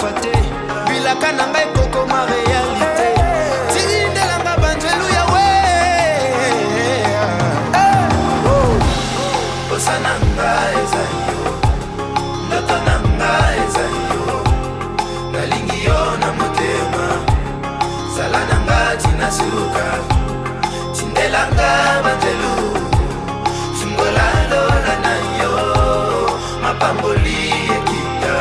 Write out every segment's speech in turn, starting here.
Nakokufa te, bilaka na ngai kokoma réalité. Tindelanga banjelu yawe. Posa na ngai eza yo, ndoto na ngai eza yo, nalingi yo na motema, zala na nga tina suka. Tindelanga banjelu, fungola lola na yo, mapamboli ekita,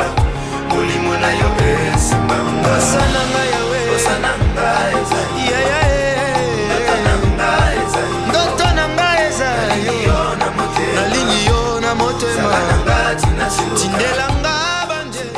molimo na yo esimbanga. Posa na ngai yawe, posa na ngai eza yo, ndoto na ngai eza yo, ndoto na ngai eza yo, nalingi yo na motema, tindelanga banjelu.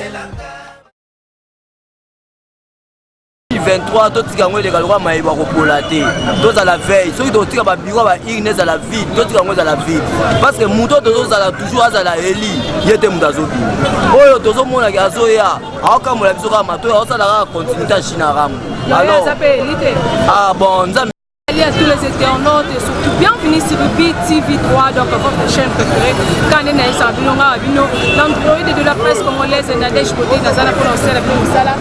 23, totika yango eleka lokola mayebo ya kopola te. Tozala veille. Soki totika babiro ya baurne ezala vide, totika yango ezala vide, parce que moto oyo tozozala toujours azala eli ye te. Moto azobima oyo tozomonaki azoya, aokambola biso kaka matoi, aosala kaka continuité ya Chine Rambo. Alors, ah bon, Nzambe. Salut à tous les internautes et surtout bienvenue sur BTV3, donc votre chaîne préférée. Quand on est bino, l'android de la presse congolaise, Nadège Beauté, Nazala pour la Musala.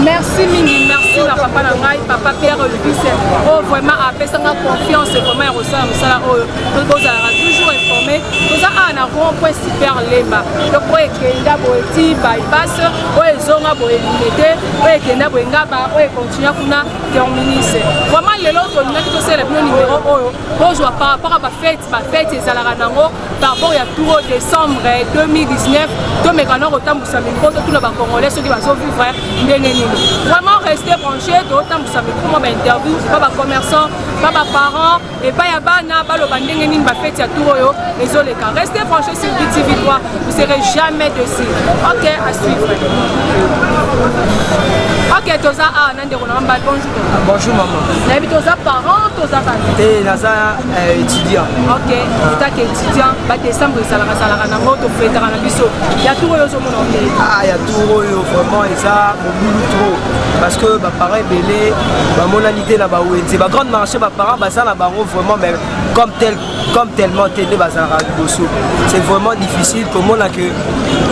Merci mingi, merci na papa na ngai, papa Pierre Elvis. Oh, vraiment apesanga confiance, vraiment rosala musala oyo. Bozalaka toujours informé. Toza awa na rond-point Super Lemba. Donc oyo ekenda boye ti bypass, oyo ezonga boye Limete, oyo ekenda boye Ngaba, oyo ekontinua kuna terminus. Vraiment lelo tolingaki tosalela bino numéro oyo bozwa par rapport à bafete. Bafete ezalaka nango par rapport ya tour décembre 2019. Tomeka na kotambusa micro, totuna bacongolais soki bazovivre ndenge nini. Vraiment reste branché, totambusa micro, mwa bainterview pa bacommerçant, pa baparent, epai ya bana, baloba ndenge nini bafete ya tour oyo ezoleka. Restez branché sur BTV 3, vous serez jamais dessus. Ok, à suivre. Ok, toza awa na ndeko na nga. Bonjour. Bonjour maman. Nayebi toza parent, toza bana? Te, naza étudiant. Ok, etake étudiant, badécembre ezalaka zalaka nango, tofetaka na biso. Ya tour oyo ozomona ndenge? Ah, ya tour oyo vraiment eza mobulu trop, parce que baparent ebele bamonani te na bawenze, bagrande marché. Baparent baza na bango vraiment, mais comme tel, comme tellement te nde bazalaka liboso. C'est vraiment difficile komona que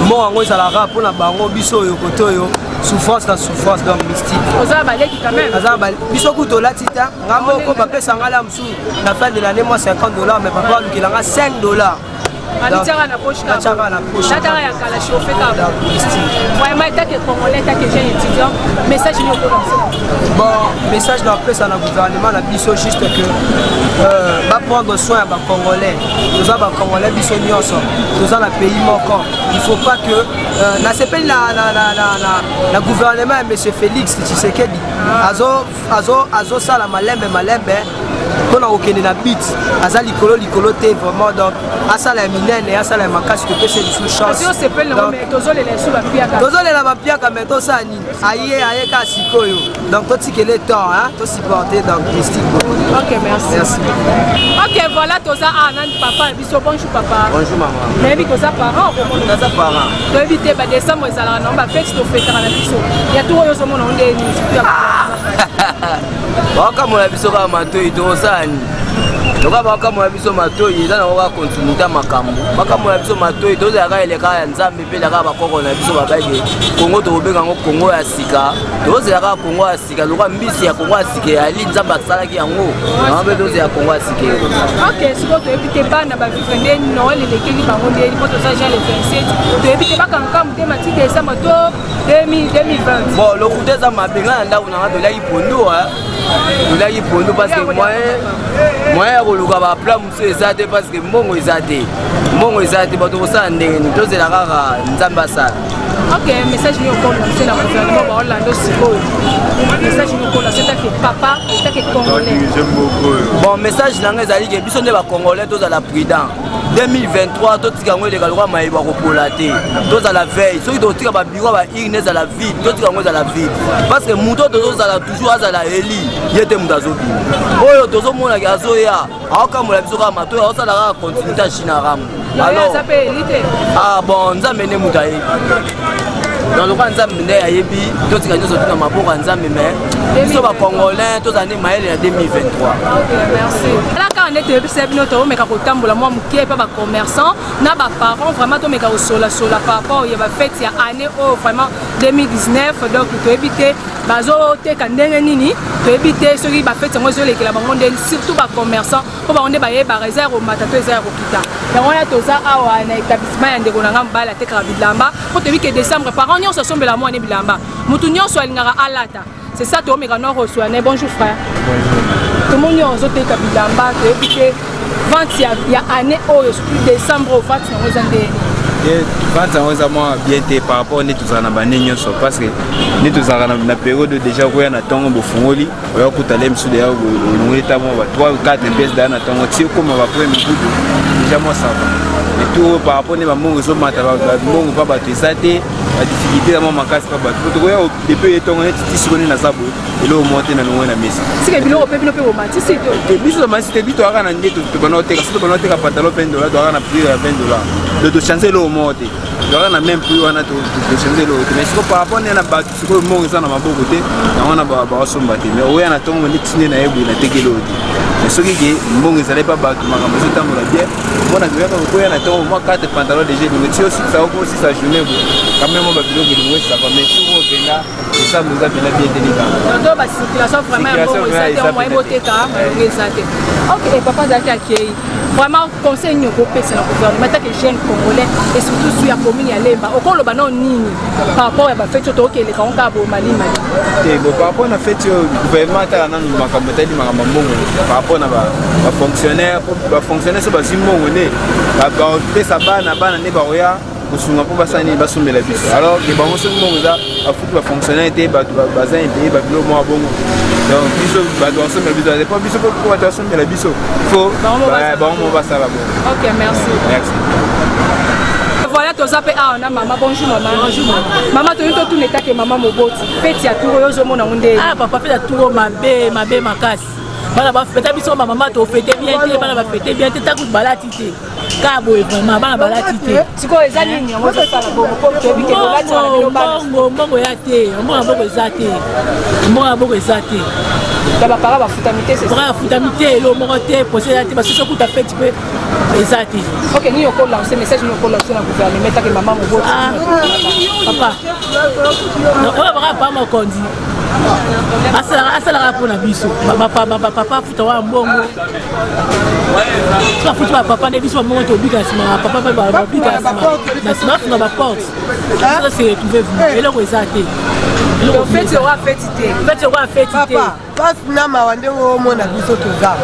mo yango ezalaka mpona bango. Biso oyo kote oyo, souffrance na souffrance, donc mystique. Oza baleki quand même? Aza biso kutu tolati ta. Nga moko bapesa nga la mosusu na fin de l'année moi 50 $, mais papa alukelanga 5 $. Alitiaka na poche. Atiaka na poche. Nataka ya kala chauffe kaka. Vraiment, etake congolais, etake jeune étudiant, message nini okolancer? Bon, message na opesa na gouvernement na biso, juste que baprendre soin ya bacongolais. Toza bacongolais biso nyonso, toza na pays moko. Il faut pas que nasepeli na gouvernement ya monsieur Félix Tshisekedi, azosala malembe malembe mpona kokende na but. Aza likolo likolo te vraiment, donc asala ya minene, asala ya makasi, topesa lisusu chance. Tozolela bapiaka, mais tosala nini? Aye, aye kaka sikoyo, donc totikele temps, tosupporte, donc mystique. Ok, merci. Merci. Ok, voilà, toza awa nani, papa na biso. Bonjour papa. Bonjour mama. Nayebi koza parent. Naza parent. Toyebi te, badécembre ezalaka nango, bafete tofetaka na biso. Ya tour oyo ozomona nde nini, surtout ya? Bakamona biso kaka matoi, tokosala nini? Loka bakamona biso matoi, eza nango kaka continuité makambo. Bakamona biso matoi, tozala kaka eleka ya Nzambe mpe elaka bakoko na biso babake. Kongo tokobenga yango Kongo ya sika, tozela kaka Kongo ya sika. Loka mbisi ya Kongo ya sika eyali, Nzambe asalaki yango yango mpe tozela Kongo ya sika. Ok, sikoyo toyebi te bana bavivre nde Noël elekeli bango ndeni, mpo toza ja le 27. Toyebi te bakanga motema ti décembre to 2020. Bon, lokuta eza mabe. Ngai na ndako nanga toliaki pondu, toliaki pondu, parce que moyen ya koluka baplat mosusu eza te, parce que mbongo eza te, mbongo eza te. Bato kosala ndenge nini? Tozela kaka Nzambe asala. Ok, message nini okolancer na gouvernement baolanda sikoyo? Message nini okolancer take papa, take congolais? Bon, message na ngai ezali ke biso nde bacongolais tozala prudent. 2023, totika yango eleka lokola mayebo ya kopola te. Tozala veille. Soki totika babiro ya baurne ezala vide, totika yango ezala vide, parce que moto oyo tozozala toujours azala eli ye te. Moto azobima oyo tozomonaki azoya, aokambola biso kaka matoi, aosala kaka continuité ya Chine Rambo. Alors, ah bon, Nzambe nde moto ayebi. Donc lokola Nzambe nde ayebi, totika nyonso tuna maboko ya Nzambe, mais biso bacongolais tozala nde mayele na 2023. Ok, merci. Ala kaka nde toyebisa bino, toomeka kotambola mwa moke mpe bacommerçant na baparent, vraiment tomeka kosolasola par rapport ya bafete ya année oyo, vraiment 2019. Donc toyebi te bazoteka ndenge nini, toyebi te soki bafete yango ezolekela bango ndeni, surtout bacommerçant, mpo bango nde bayebaka eza ya komata to eza ya kokita. Yango wana toza awa na établissement ya ndeko na nga mobali atekaka bilamba, mpo toyebi ke décembre parent nyonso asombela mwana bilamba, motu nyonso alingaka alata. C'est ça, toomeka nord oswane. Bonjour frère. Tomoni oyo ozoteka bilamba, toyebi te vente ya année oyo, surtout décembre oyo, vente yango eza ndeni? Vente yango eza mwa bien te par rapport nde tozala na bane nyonso, parce que nde tozalaka na période déjà koya na ntongo, bofungoli, oya kuta le mosusu deya olongoli ta mwa ba 3 ou 4 pièces daya na ntongo ti okóma bapremier kutu déjà mwa ça va. Et tout par rapport nde bambongo ezomata, bambongo mpa bato eza te, badifficulté eza mwa makasi mpa bato. Po tokoya depuis ye ntongo neti ti sikoyo nde naza boye, eloko moko te na longo na mesa. Sike biloko mpe bino mpe bomatisi te? Te, biso tomatisi te. Biso toyaka na nde tobanda koteka. So tobanda koteka pantalon 20 dollar, toyaka na prix ya 20 dollar, donc tochange eloko moko te, toyaka na même prix wana, tochange eloko te. Mais sikoyo par rapport nde na bato sikoyo mbongo eza na maboko te, yango wana bakosomba te. Mais oya na ntongo nde ti nde nayebi nateki eloko te. Mais soki ke mbongo ezali mpa bato, makambo ezotambola bien, mpona toyaka kokoya na ntongo mwa 4 pantalon déjà elingo ti osukisa, okosisa journée bo quand même mwa babiloko elingo esaka. Mais sikoyo mpenza décembre eza mpenza bien te likambo. Donc bacirculation vraiment ya mbongo eza te, moyen boteka malongo eza te. Ok, papa azalaki akei. Vraiment, conseil nini okopesa na gouvernement tant que jeune congolais et surtout su ya commune ya Lemba? Okoloba nao nini par rapport ya bafeti oyo tookeleka ngo kaka boye malimali? Te, bon, par rapport na feti oyo, gouvernement atala nanu makambo etali makambo ya mbongo par rapport na bafonctionnaire. Bafonctionnaire so bazwi mbongo nde bapesa bana, bana nde bakoya kosunga mpo basala nini, basombela biso. Alors ke bango soki mbongo eza, bafuti bafonctionnaire te, bato baza impayé, babiloko moko bongo. Donc biso bato basombela biso po biso, mpo bato basombela biso, faut bango moko basala bongo. Ok, merci. Merci. Voilà, toza mpe awa na mama. Bonjour mama. Bonjour mama. Toyei totuna etake mama moboti, feti ya tour oyo ozomona ngo nde? Ah papa, feti ya tour mabe, mabe makasi. Bana bafeta, biso bamama tofete bien te, bana bafete bien te, takutu balati te, kaka boye vraiment, bana balati te. Sikoyo eza nini yango ezosala bongo? Po toyebi ke bolati wana bino bana. Mbongo, mbongo ya te, mbongo ya mbongo eza te, mbongo ya mbongo eza te. Ya bapara bafutami te? Papa bafutami te, eloko moko te, pose eza te, basusu okuta feti mpe eza te. Ok, nini okolance, message nini okolance na gouvernement take mama moboti? Papa, oyo baka pa mokonzi asalaka mpona biso bapapa, afuta wa mbongo, afuti bapapa nde biso bambongo tobika nsima, bapapa mpe babika na nsima, afunga baporte, se retrouve eloko eza te. Feti oyo feti te. Feti oyo feti te. Pasi na mawa ndenge omona biso toza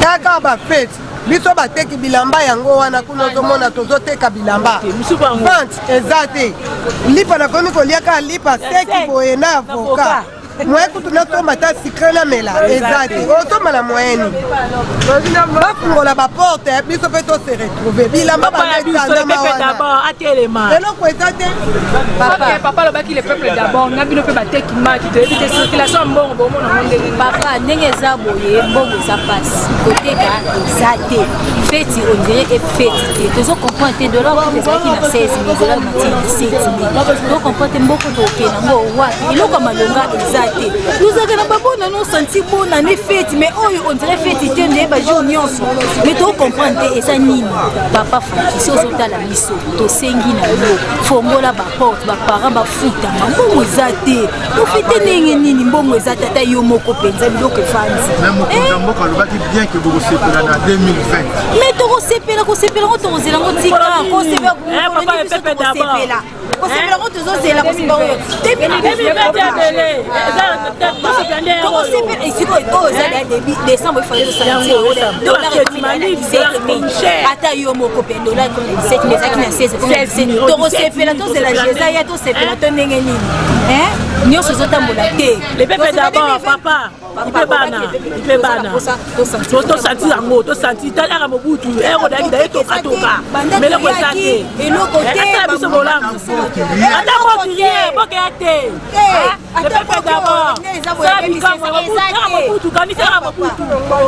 kaka bafeti. Biso bateki bilamba yango wana kuna ozomona, tozoteka bilamba, vente eza te. Lipa nakomi kolia kaka lipa seki boye na avocat. Moyen kutu nasomba ata sucré namela eza te. Osomba na moyen nini? Bafungola baporte, biso mpe tose retrouve. Bilamba baletandama wana, eloko eza te. Papa alobaki le peuple d'abord. Na bino mpe bateki maki, toyebi te circulation ya mbongo bomona ngo ndenge? Papa, ndenge eza boye, mbongo eza pasi, koteka eza te, feti on dirait efeti te. Tozo comprendre te. Dollar kutu ezalaki na 16 000, dollar mati na 17 000. To comprendre te mboko tokende yango wapi. Eloko ya malonga eza te. Tozalaka na babona no santi bona ne feti, mais oyo on dirait feti te nde bajour nyonso, mais to comprendre te eza nini. Papa Faki, si ozotala biso, tosengi na yo, fongola baporte, baparent bafutama. Mbongo eza te, tofete ndenge nini? Mbongo eza tata yo moko mpenza, biloko efandi. Mboka alobaki bien ke bokosepela na 2020. Mais tokosepela, kosepela ngo tokozela ngo, tika kosepela, kosepela, kosepela ngo tozozela, kosepela oyo tokosepela. Esika oyo eza ya début décembre, ifale tosala dollar ekomi na 17, ata yo moko mpe dollar ekomi na 17, mais ezalaki na 16. Tokosepela, tozela jeza ya tosepela to ndenge nini? Nyonso ezotambola te. Le peuple d'abord, papa. Ipe bana, ipe bana. Tosanti yango, tosanti talaka Mobutu, ero daki da etoka toka. Meloko eza te. Eloko te. Asala biso bolamu. Ata moki rien, boke ya te. Le peuple d'abord. Sala bikamwa, Mobutu, kanisaka Mobutu.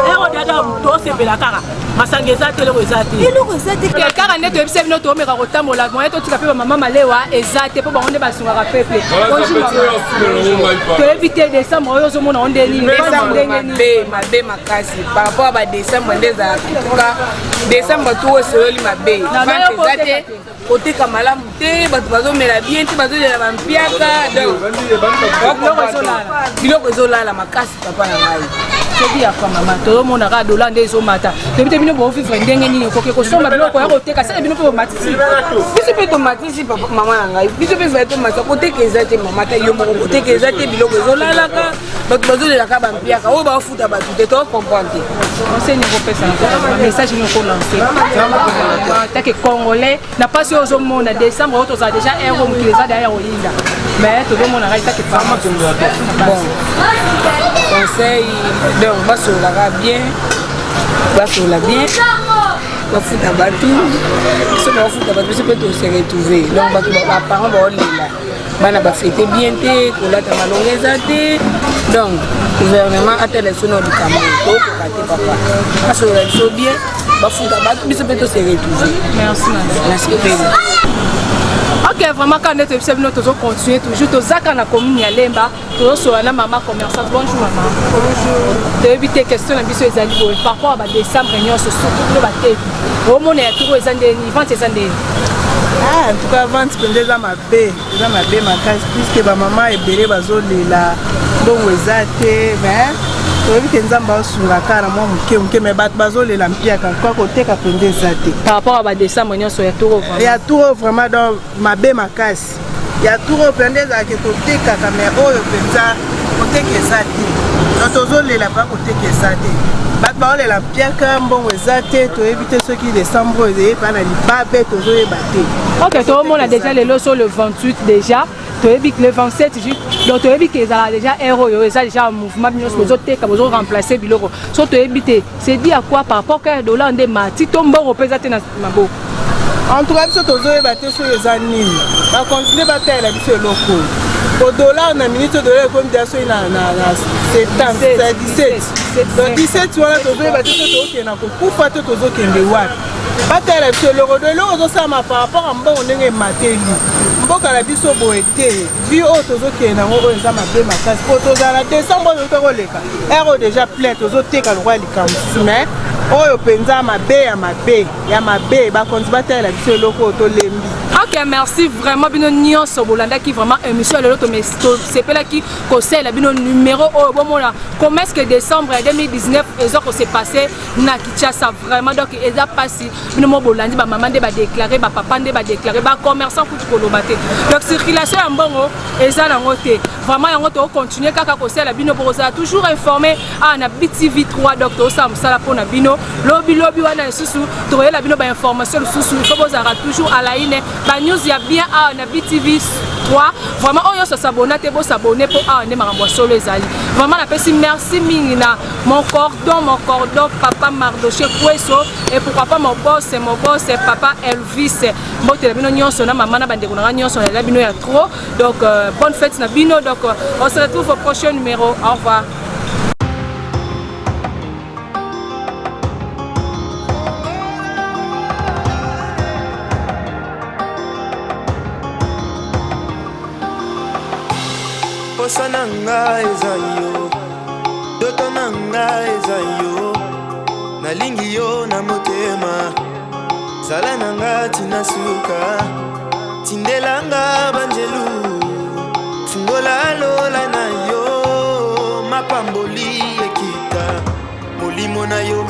Ero dada tosepela kaka. Masanga eza te, eloko eza te. Eloko eza te. Kaka nde toyebisa bino toomeka kotambola moye totika mpe bamama malewa eza te, mpo bango nde basungaka peuple. Bonjour mama, toyebi te décembre oyo ozomona ngo nde nini? Ndenge nini? Mabe, mabe makasi par rapport ya badécembre nde ezalaka tuka décembre tu osololi mabe. Vente eza te, koteka malamu te, bato bazomela bien te, bazolela bampiaka, donc biloko ezolala makasi, papa na ngai. Soki ya kwa mama, tozomona kaka dola nde ezomata. Toyebi te bino bovivre ndenge nini, okoki kosomba biloko ya koteka sele, bino mpe bomatisi? Biso mpe tomatisi, papa, mama na ngai, biso mpe ezali tomatisa. Koteka eza te, mama, ta yo moko, koteka eza te, biloko ezolalaka, bato bazolelaka bampiaka oyo bafuta bato te, tocomprendre te. Conseil nini okopesa, message nini okolance take Congolais na mpasi oyo ozomona décembre oyo? Tozala déjà heure oyo mokili eza derrière oyinda, mais tozomona ngai take. Bon, conseil donc basololaka bien, basolola bien, bafuta bato. Biso bafuta bato, biso mpe tose retrouve. Donc bato, baparent baolela, bana bafete bien te, kolata malongo eza te. Donc gouvernement atala biso na likambo, tokoka te, papa, basolola biso bien, bafuta bato, biso mpe tose retrouve. Merci. Nasepeli. Ok, vraiment, kaka nde toyebisa bino, tozocontinue toujours, tozaka na commune ya Lemba, tozosola na mama commerçante. Bonjour mama. Bonjour. Toyebi te, question na biso ezali boye: par rapport ya badécembre nyonso, surtout bino bateki, omona ya toko eza ndeni, vente eza ndeni? Ah, en tout cas vente mpenza eza mabe, eza mabe makasi, puisque bamama ebele bazolela, mbongo eza te. Mais toyebi ke Nzambe aosunga kaka na mwa moke moke, mais bato bazolela mpiaka kwa, koteka mpenza eza te. Par rapport ya badécembre nyonso ya toko? Ya tour, vraiment, donc mabe makasi. Ya tour oyo mpenza ezalaka totekaka, mais oyo mpenza koteka eza te. Donc tozolela mpa, koteka eza te, bato baolela mpiaka, mbongo eza te. Toyebi te soki décembre oyo eyepa na libabe, tozoyeba te. Ok, toomona déjà lelo so le 28 déjà, toyebi le 27 juste, donc toyebi ke ezala déjà heure oyo eza déjà mouvement nyonso, bozoteka, bozoremplace biloko. So toyebi te, c'est dû à quoi? Par rapport ka dollar nde mati to mbongo mpe eza te na maboko? En tout cas biso tozoyeba te soki eza nini. Bakontinue batalela biso eloko oyo po dollar na minute oyo, dollar ekomi deya soki na 70, 17. Donc 17 wana tozoyeba te soki tokokende na kokufa to tozokende wapi. Batalela biso eloko do, eloko ezosalama par rapport ya mbongo ndenge emateli mboka na biso boye te. Vie oyo tozokende yango oyo eza mabe makasi, po tozala na décembre oyo toki koleka, heure oyo déjà plein, tozoteka lokola likambo mosusu, mais oyo mpenza mabe ya mabe ya mabe. Bakonzi batalela biso eloko oyo, tolembi. Ok, merci vraiment bino nyonso bolandaki vraiment émission ya lelo. Tosepelaki kosalela bino numéro oyo, bomona comment est-ce que décembre ya 2019 eza kose passe na Kinshasa. Vraiment, donc eza mpasi. Bino mo bolandi, bamama nde badéclare, bapapa nde badéclare, bacommerçant kutu koloba te. Donc circulation ya mbongo eza nango te vraiment. Yango tokocontinue kaka kosala bino, bokozala toujours informé awa na BTV 3. Donc tozosala mosala mpona bino. Lobi lobi wana lisusu tokoyela bino bainformation lisusu. Fo bozalaka toujours à la une, banews ya bien awa na BTV 3. Vraiment, oyo nyonso asabona te, bosabone, mpo awa nde makambo ya solo ezali. Vraiment napesi merci mingi na mon cordon, mon cordon papa Mardoché Kweso, et pourquoi pas mon boss, mon boss papa Elvis. Mbotela bino nyonso na mama na bandeko na nga nyonso, nalela bino ya trop. Donc bonne fête na bino. Donc on se retrouve au prochain numéro. Au revoir. Posa na nga eza yo, ndoto na nga eza yo, nalingi yo na motema, zala na nga tina suka, tindelanga banjelu, fungola lola na yo, mapamboli ekita, molimo na yo.